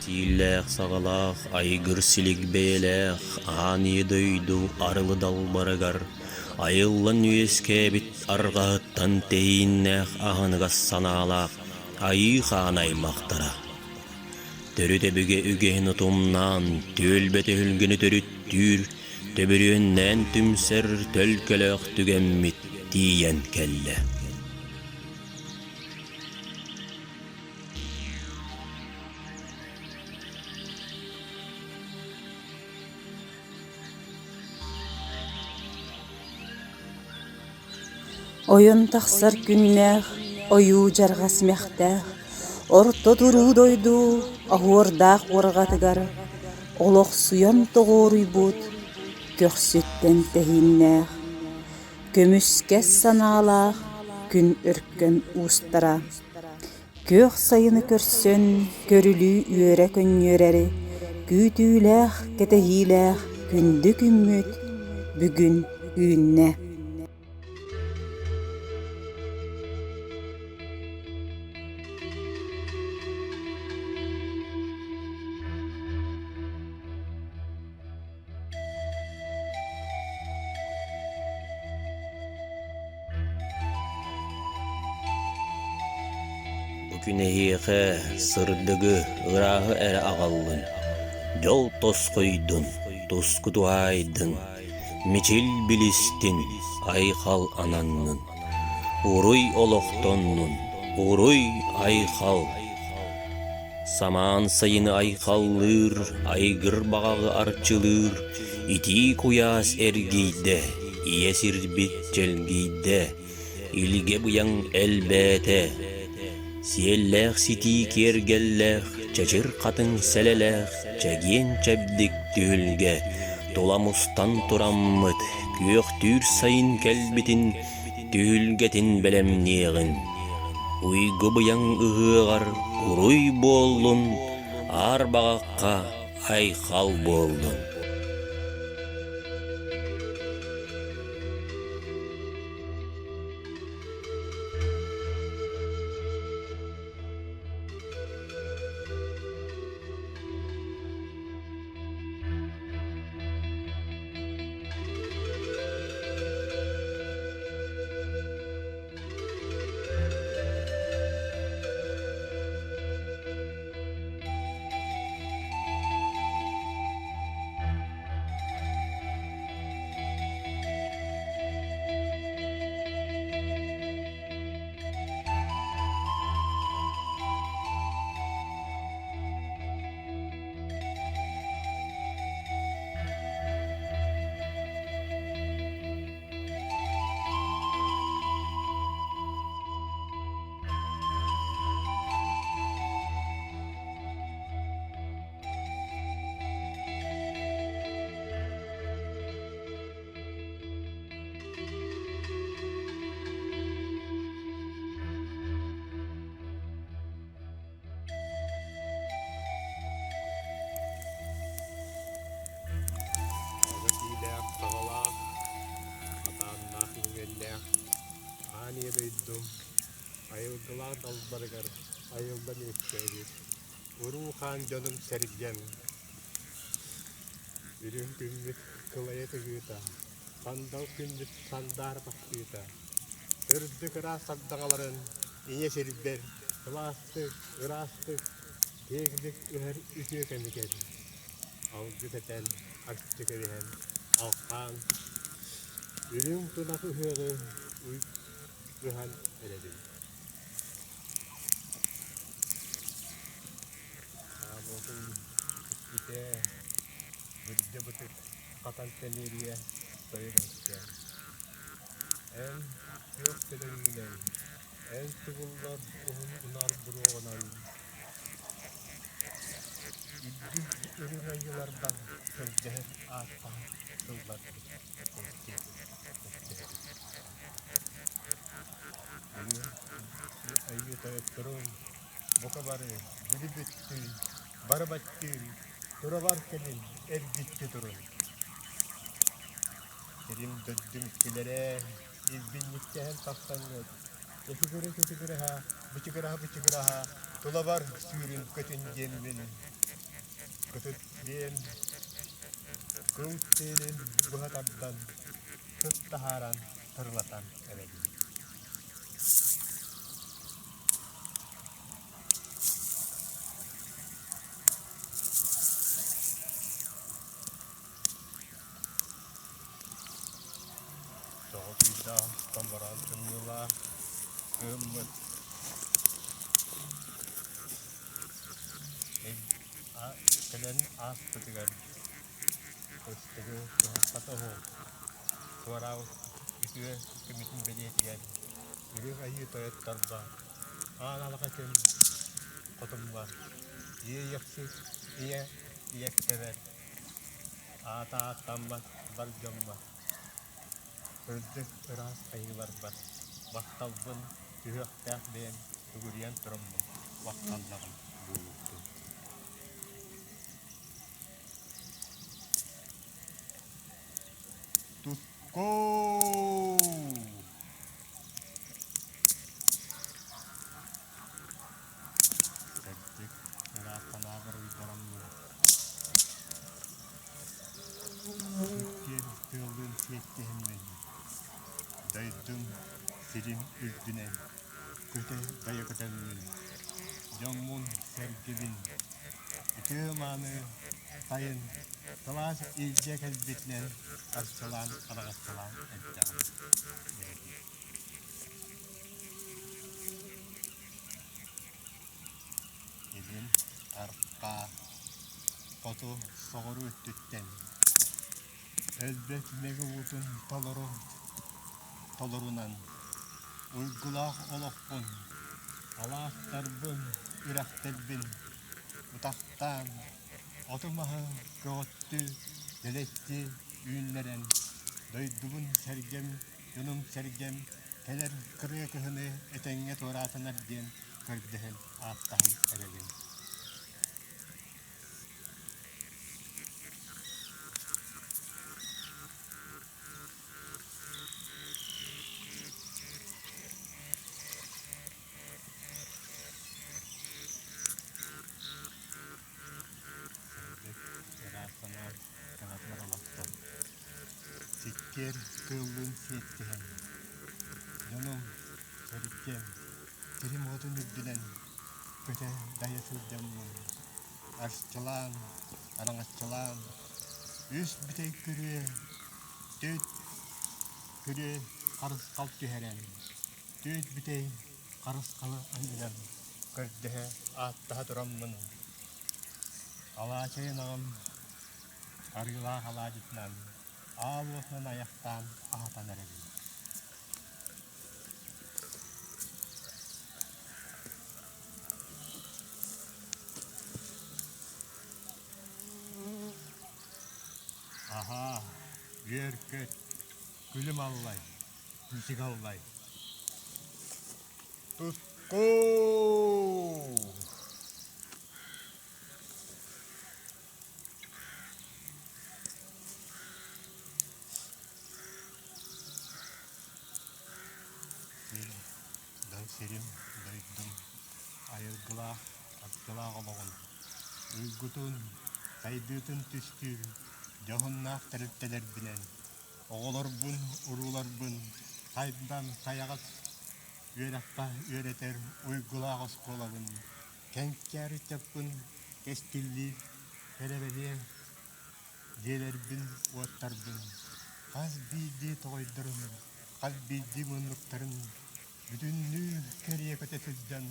Сииллээх-саҕалаах, айгыр-силик бэйэлээх аан ийэ дойду арылы далбарыгар айыллан үөскээбит арҕаһыттан тэйииннээх аһыныгас санаалаах айыы хаан аймахтара. Төрүт өбүгэ үгэһин утумнаан, түөлбэ түһүлгэни төрүттүүр, төбүрүөннээн түмсэр төлкөлөөх түгэммит тиийэн кэллэ. Ойон тахсар күннээх, ойуу дьарҕа симэхтээх, орто туруу дойду оһуордаах уорҕатыгар олохсуйан тоҕуоруйбут көхсүттэн тэһииннээх, көмүскэс санаалаах күн өркөн уустара. Күөх сайыны көрсөн, көрүлүү үөрэ көнньүөрэри, күүтүүлээх, кэтэһиилээх күндү күммүт бүгүн үүннэ. Бу күн эһиэхэ сырдыгы, ырааһы эрэ аҕаллын, дьол тосхойдун, туску туһаайдын, мичил билистин, айхал ананнын, уруй олохтоннун, уруй айхал! Самаан сайыны айхаллыыр, айгыр баҕаҕы арчылыыр, итии куйаас эргийдэ, ийэ сирбит чэлгийдэ, илгэ быйаҥ элбээтэ. Сиэллээх ситии киэргэллээх, чэчир хатыҥ сэлэлээх, чэгиэн-чэбдик түһүлгэ, тула мустан тураммыт, күөхтүүр сайын кэлбитин түһүлгэтин бэлэмниэҕин, уйгу-быйаҥ ыһыаҕар уруй буоллун, аар баҕахха айхал буоллун. Ага тиилээх, саҕалаах, хатааннаах мөҥүөннээх аан ийэ дойдум айылгылаах далбарыгар айыллан үөскээбит уруу-хаан дьонум сэргэм үрүҥ күммүт кылайа тыгыыта, сандал күммүт сандаара тахсыыта, сырдык ыраас сардаҥаларын ийэ сирбэр сылаастык, ыраастык, киэҥник ыһар үтүө кэмигэр алгыс этэн, арчы кэбиһэн, алхаан, үрүҥ тунах ыһыаҕы ыһан эрэбин. Хаамыытын испитэ, бырдьа бытык хатан тэмиэрийэ тойон өскө. Эн күөх төлөҥҥүнэн, эн тугуллар уһун унаар буруоҕунан үрдүк үрүҥ айыыларбар көрдөһөр ааттаах тылларбыт Айыы тойотторум, бука бары, били бүттүүн, бары баттыын, турабар кэлин, эргиччи турун. Сирим дойдум иччилэрэ, илбинньиктэһэн тахсаҥҥыт, кэчигирэ-кэчигирэһэ, бычыгыраһа-бычыгыраһа, тулабар сүүрүн көтүн диэммин. Кытыт диэн кыл сиэлин быһа тардан, сыт таһааран тырылатан эрэбин. Тоҕус ыйдаах томороон тымныылаах кыһыммыт кэлэн ааспытыгар кыстыгы туһахха оһох туораабыт үтүө күммүтүн бэлиэтигэр Үрүҥ Айыы тойотторго аан алҕачын хотуммар Иэйэхсит ийэ ийэккэбэр аата ааттаммат бар дьоммор Сырдык ыраас айыыларбар махталбын түһүөхтээх бэйэм сүгүрүйэн тураммын махталлаҕым буолуохтун. Тускуу! Сырдык ыраас санаабар уйдараммын Иккиэн тыаллыын сиэттиһэммин, дойдум сирин үрдүнэн көтө дайа көтөммүн, дьоммун-сэргэбин үтүө-мааны сайын сылаас илдьэ кэлбитинэн арчылаан араҥаччылаан эрдэҕим. Илин арҕаа, хоту соҕуруу өттүттэн өлбөт мэҥэ уутун толору толорунан уйгулаах олохпун, алаастарбын, үрэхтэрбин утахтаан, оту-маһы көҕүттүү, дэлэччи үүннэрэн, дойдубун сэргэм, дьонум-сэргэм кэлэр кырыа кыһыны этэҥҥэ туораатынар диэн көрдөһөн ааттаһан эрэбин. Сырдык, ыраас санаа кынатыгар олохтон Сиккиэр тыаллыын сиэттиһэн, дьонум, сэргэм, сирим уотун үрдүнэн көтө дайа сылдьаммын, арчылаан, араҥаччылаан, үс бүтэй күрүө, түөрт күрүө харысхал түһэрэн, түөрт бүтэй харысхалы анньынан көрдөһө, ааттаһа тураммын, алаачай ынаҕым арыылаах алаадьытынан, аал уотунан айахтаан аһатан эрэбин. Аһаа, үөр-көт, күлүм аллай, күчүк аллай. Тускуу! Сир, сирим, дойдум, айылгылаах, арчылаах олоҕун, уйгутун, сайдыытын түстүүр дьоһуннаах тэрилтэлэрбинэн, оҕолорбун, урууларбын хайдан хайаҕас үөрэххэ үөрэтэр уйгулаах оскуолабын Кэнчээри ыччаппын кэскиллиир кэрэ-бэлиэ дьиэлэрбин-уоттарбын, хас биирдии тоҕойдорун, хас биирдии муннуктарын бүтүннүү кэрийэ көтө сылдьан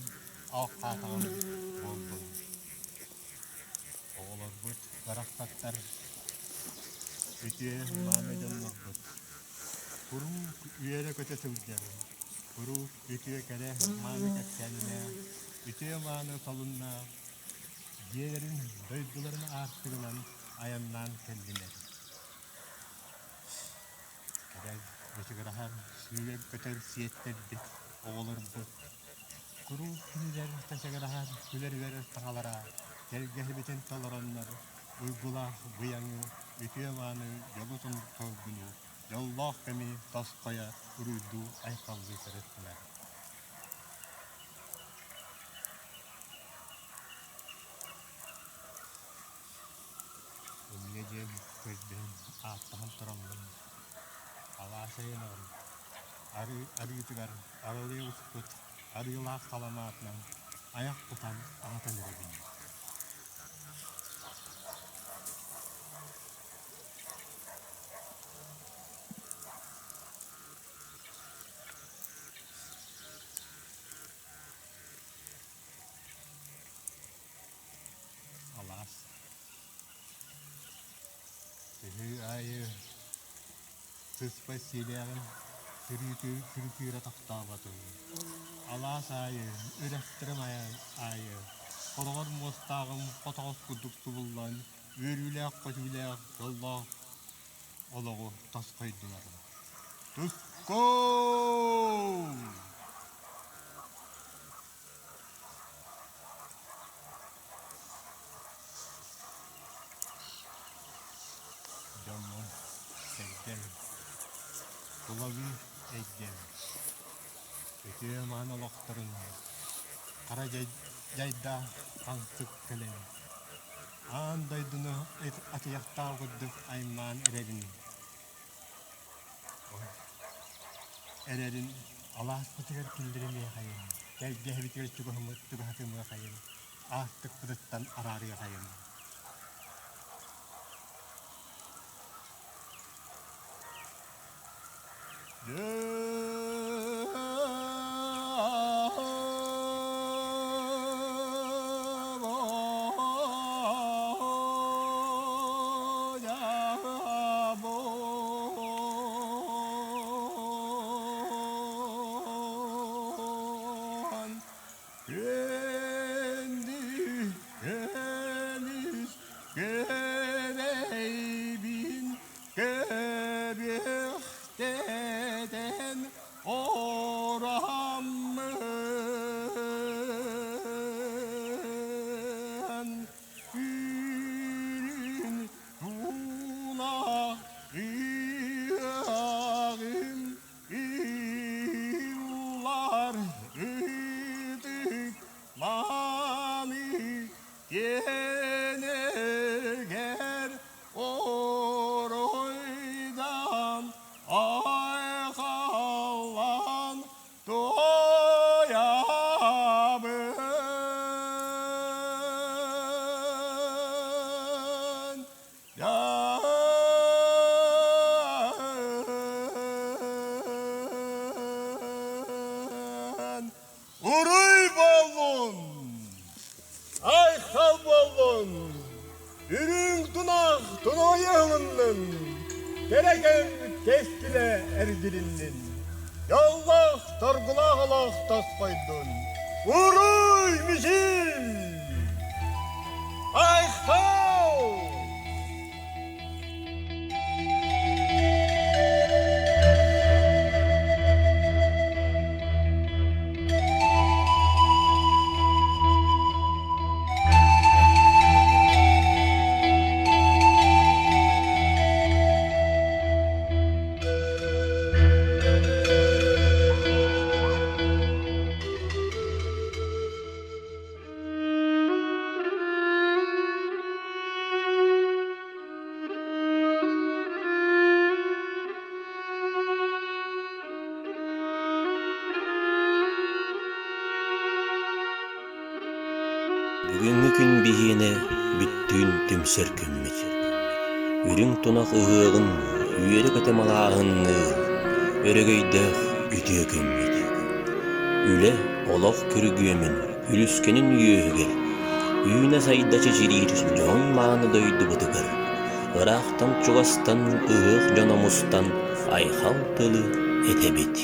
ааххаатаҕым буоллун. Оҕолорбут барахсаттар үтүө мааны дьоннорбут куруук үөрэ-көтө сылдьар, куруук үтүө кэрэ мааны кэпсээннээх, үтүө-мааны солуннаах, дьиэлэрин, дойдуларын аартыгынан айаннаан кэллилэр. Кэлэн бычыгыраһан сүүрэн-көтөн сиэттэрбит оҕолорбут куруук кинилэр чачыгыраһан күлэр-үөрэр саҥалара тэлгэһэбитин толороннор уйгулаах быйаҥы, үтүө-мааны дьолу-соргуну, дьоллоох кэми тосхойо уруйдуу айхаллыы сырыттылар. Ааттаһан тураммын, алаас айаныгар арыы арыытыгар аралыы успут арыылаах саламаатынан айах тутан аһатан эрэбин. Алаас Төһүү аайы сыспай сиэлээҕин сырыытыыра тохтооботун, алаас аайы, үрэхтэрим аайы хороҕор муостааҕым хотоҕос курдук субуллан, үөрүүлээх-көтүүлээх дьоллоох олоҕу тосхойдулар. Тускул! Дьоммун сэргэм, тулалыыр эйгэм, үтүө-мааны олохторун хара дьайдаах хаҥсык кэлэн, аан дойдуну атыйахтаах курдук аймаан эрэрин Эрэрин алааспытыгар киллэримиэхэйин, тэлгэһэбитигэр чугаһатымыахайын, аартыкпытыттан араарыахайын. Көбүөхтэтэн ораммын Үрүн тунах ыаҕым ыллар ытык мааны киэнигэр Оройдан айхаллан туойабын. Уруй буоллун! Айхал буоллун! Үрүҥ тунах тунуйа ылыннын! Кэрэкэм кэскилэ эргилиннин! Дьоллоох, торгулаах олох тосхойдун! Уруй, мичил! Айхал! Бүгүҥҥү күн биһиэнэ бүттүүн түмсэр күммүт. Үрүҥ тунах ыһыаҕын үөрэ-көтө малааһынныыр өрөгөйдөөх үтүө күммүт. Үлэ, олох күргүөмүн үлүскэнин үөһүгэр үүнэ-сайда чэчириир дьоһун-мааны дойдубутугар ыраахтан-чугастан ыһыах дьоно мустан айхал тылы этэбит.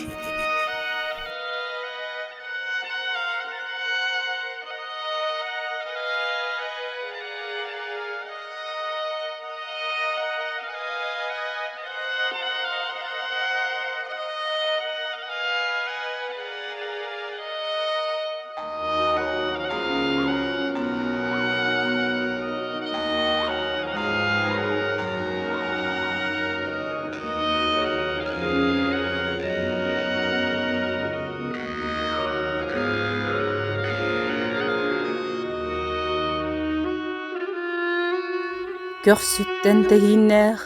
Көхсүттэн тэһииннээх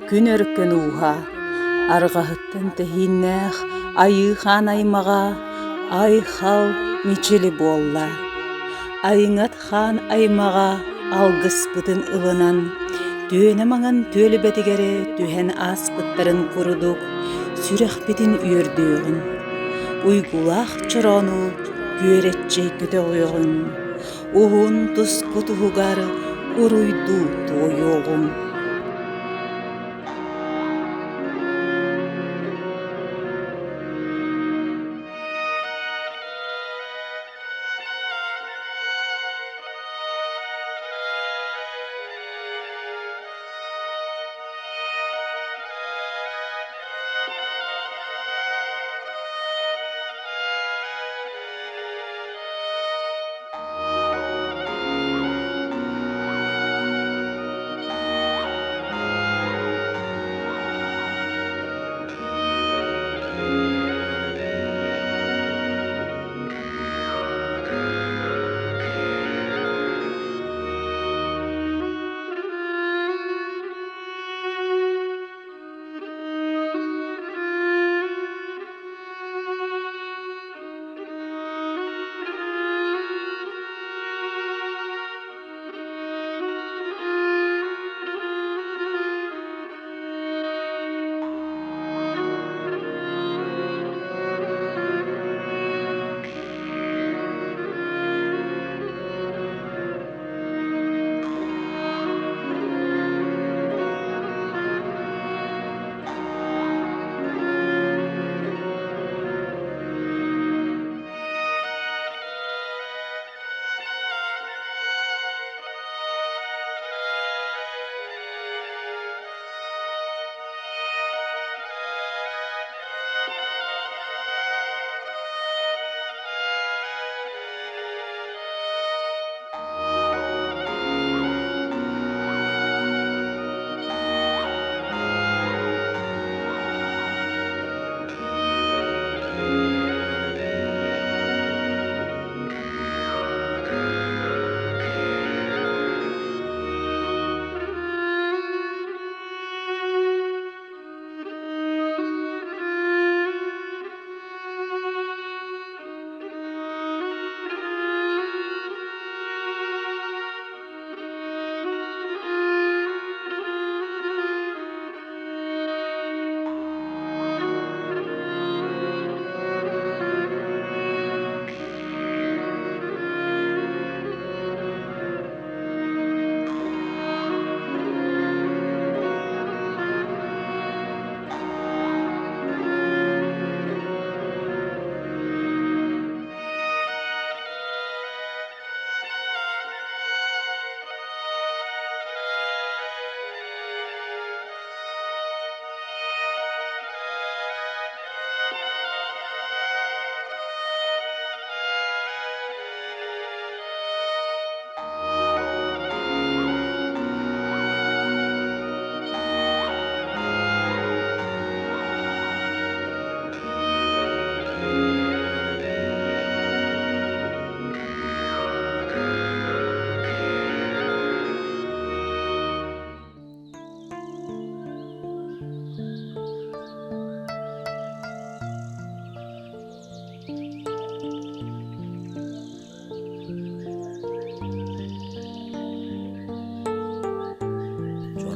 күн өркөн ууһа, арҕаһыттан тэһииннээх айыы хаан аймаҕа айхал мичили буолла. Айыҥат хаан аймаҕа алгыспытын ылынан, түөнэ маҥан түөлбэтигэр түһэн ааспыттарын курдук сүрэхпитин үөрдүөҕүн, уйгулаах чороону күөрэччи көтөҕүөҕүҥ, уһун туску туһугар уруйдуу туойуоҕуҥ.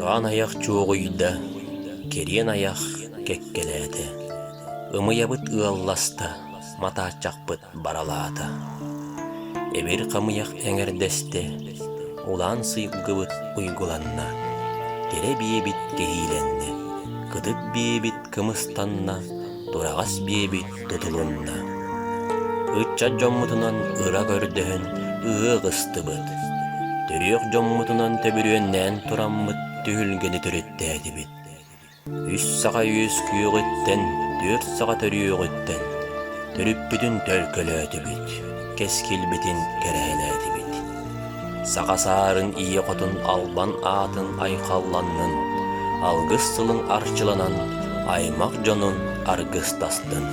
Чороон айах чуоҕуйда, кэриэн айах кэккэлээтэ, ымыйабыт ыалласта, матааччахпыт баралаата. Эбир хамыйах эҥэрдэстэ, улаан сыйгыбыт уйгуланна, кэрэ биэбит кэһиилэннэ, кытыт биэбит кымыстанна, тураҕас биэбит тутулунна. Ыччат дьоммутунан ыра көрдөһөн ыһыах ыстыбыт. Төрүөх дьоммутунан төбүрүөннээн тураммыт түһүлгэни төрүттээтибит. Үс саха үөскүөҕүттэн, түөрт саха төрүөҕүттэн төрүппүтүн төлкөлөөтүбүт, кэскилбитин кэрэһэлээтибит. Саха саарын ийэ хотун албан аатын айхалланнын, алгыс сылын арчыланан, аймах дьонун аргыстастын.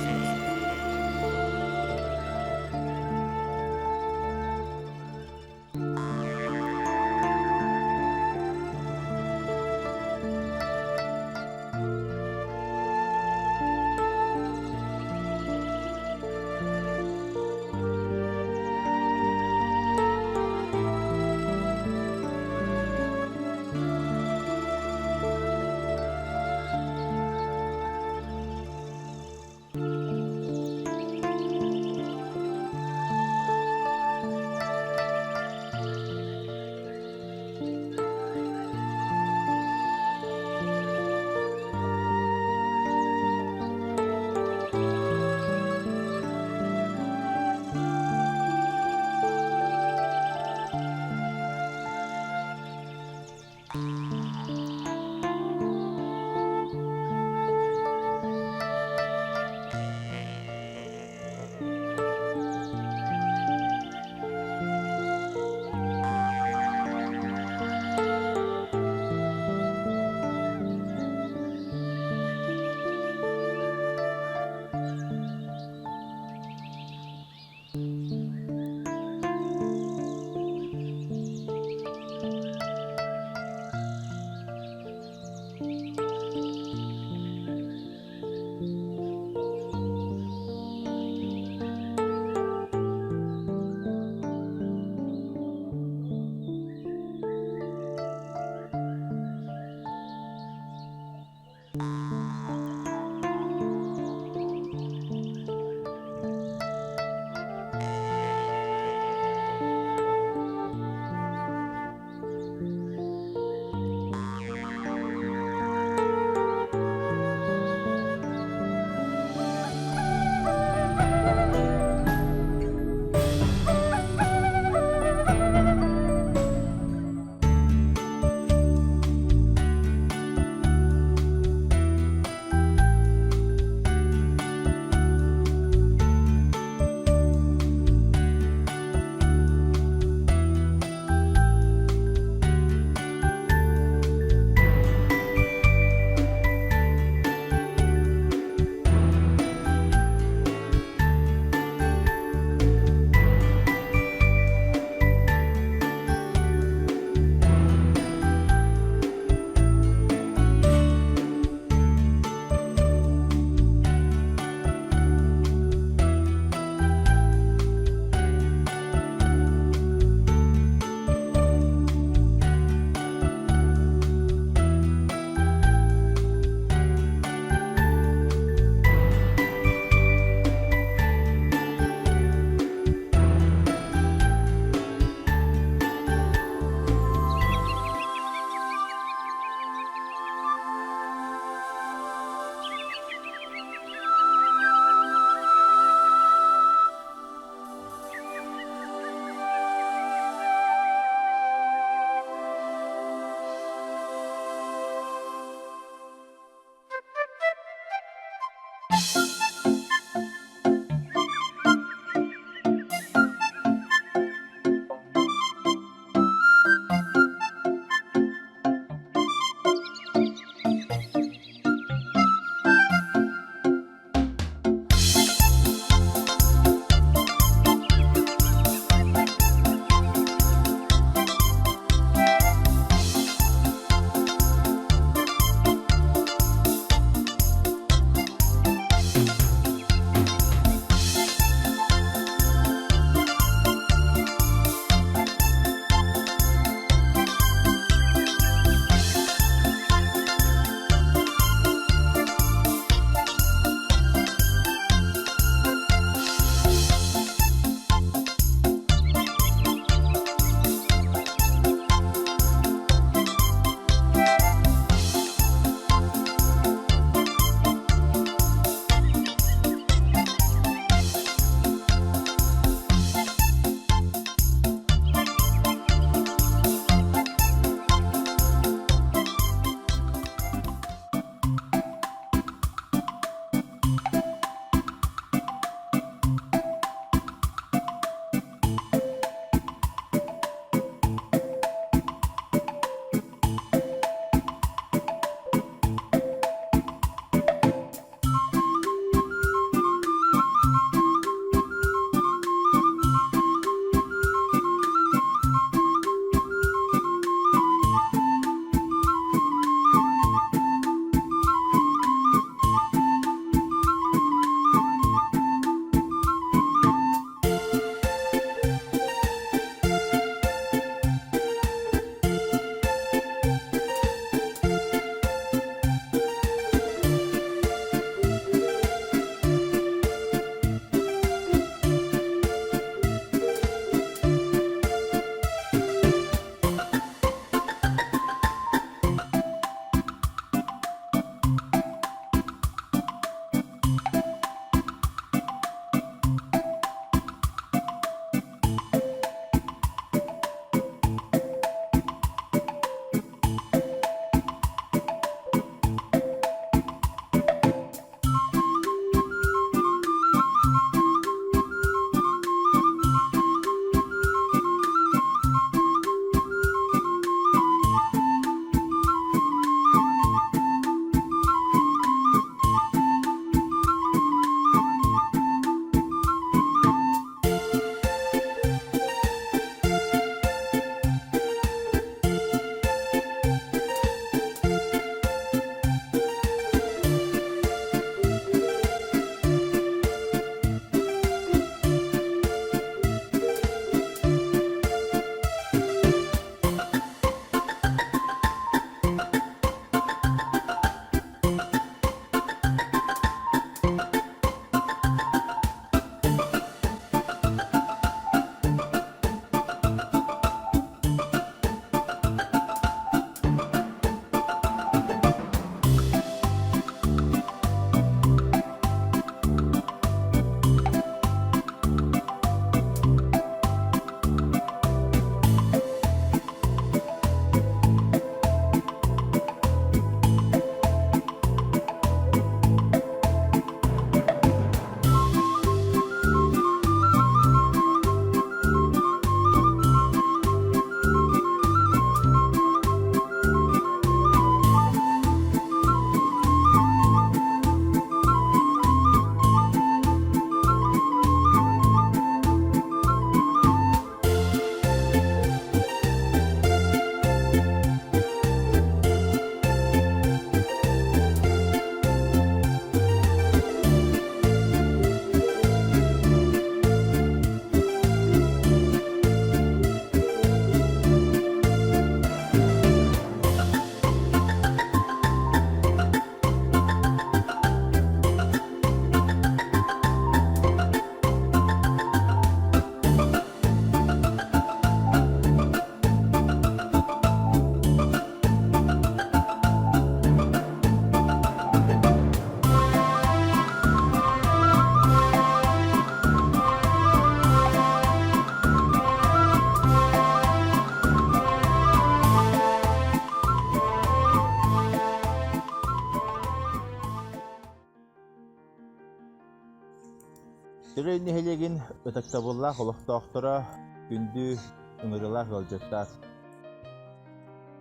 Төлөй нэһилиэгин ытыктабыллаах олохтоохторо, күндү ыҥырыылаах ыалдьыттар!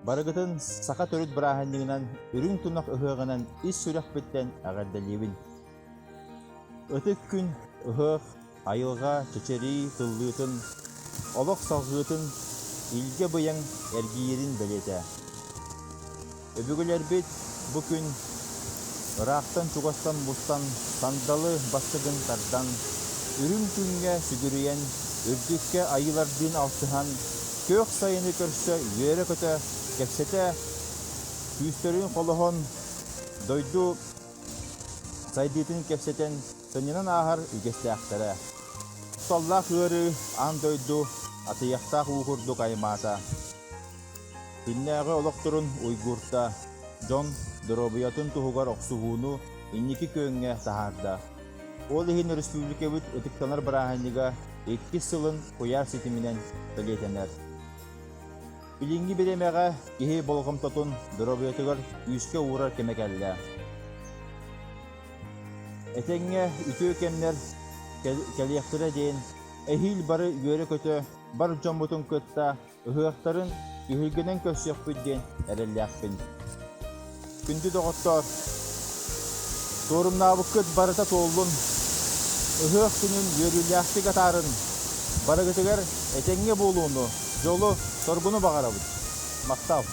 Барыгытын саха төрүт бырааһынньыгынан Үрүҥ тунах ыһыаҕынан ис сүрэхпиттэн эҕэрдэлиибин! Ытык күн ыһыах айылҕа чэчирии тыллыытын, олох салҕыытын илгэ-быйаҥ эргиирин бэлиэтэ. Өбүгэлэрбит бу күн ыраахтан-чугастан мустан сандалы бастыгын тардан, үрүҥ күҥҥэ сүгүрүйэн, үрдүккэ айыылардыын алтыһан, күөх сайыны көрсө үөрэ-көтө кэпсэтэ, күүстэрин холоһон, дойду сайдыытын кэпсэтэн, сынньанан ааһар үгэстээхтэрэ. Кутталлаах ыарыы аан дойду атыйахтаах уу курдук аймаата. Күннээҕи олохторун уйгуурта, дьон доруобуйатын туһугар охсуһууну инники күөҥҥэ таһаарда. Ол иһин өрөспүүбүлүкэбит ытыктанар бырааһынньыга иккис сылын куйаар ситиминэн бэлиэтэнэр. Билиҥҥи бириэмэҕэ киһи болҕомтотун доруобуйатыгар күүскэ уурар кэмэ кэллэ. Этэҥҥэ үтүө кэмнэр кэлиэхтэрэ диэн эһиил бары үөрэ-көтө бар дьоммутун кытта ыһыахтарын түһүлгэнэн көрсүөхпүт диэн эрэллээхпин. Күндү доҕоттоор, суорумнаабыккыт барыта туоллун, ыһыах күнүн үөрүүлээхтик атаарын, барыгытыгар этэҥҥэ буолууну, дьолу, соргуну баҕарабыт. Махтал!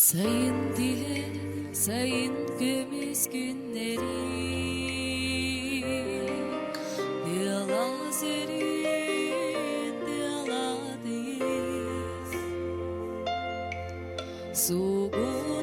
Сайын тиһэ, сайын көмүс күннэри Тыала сөрүүн, тыала тыйыс Сугун.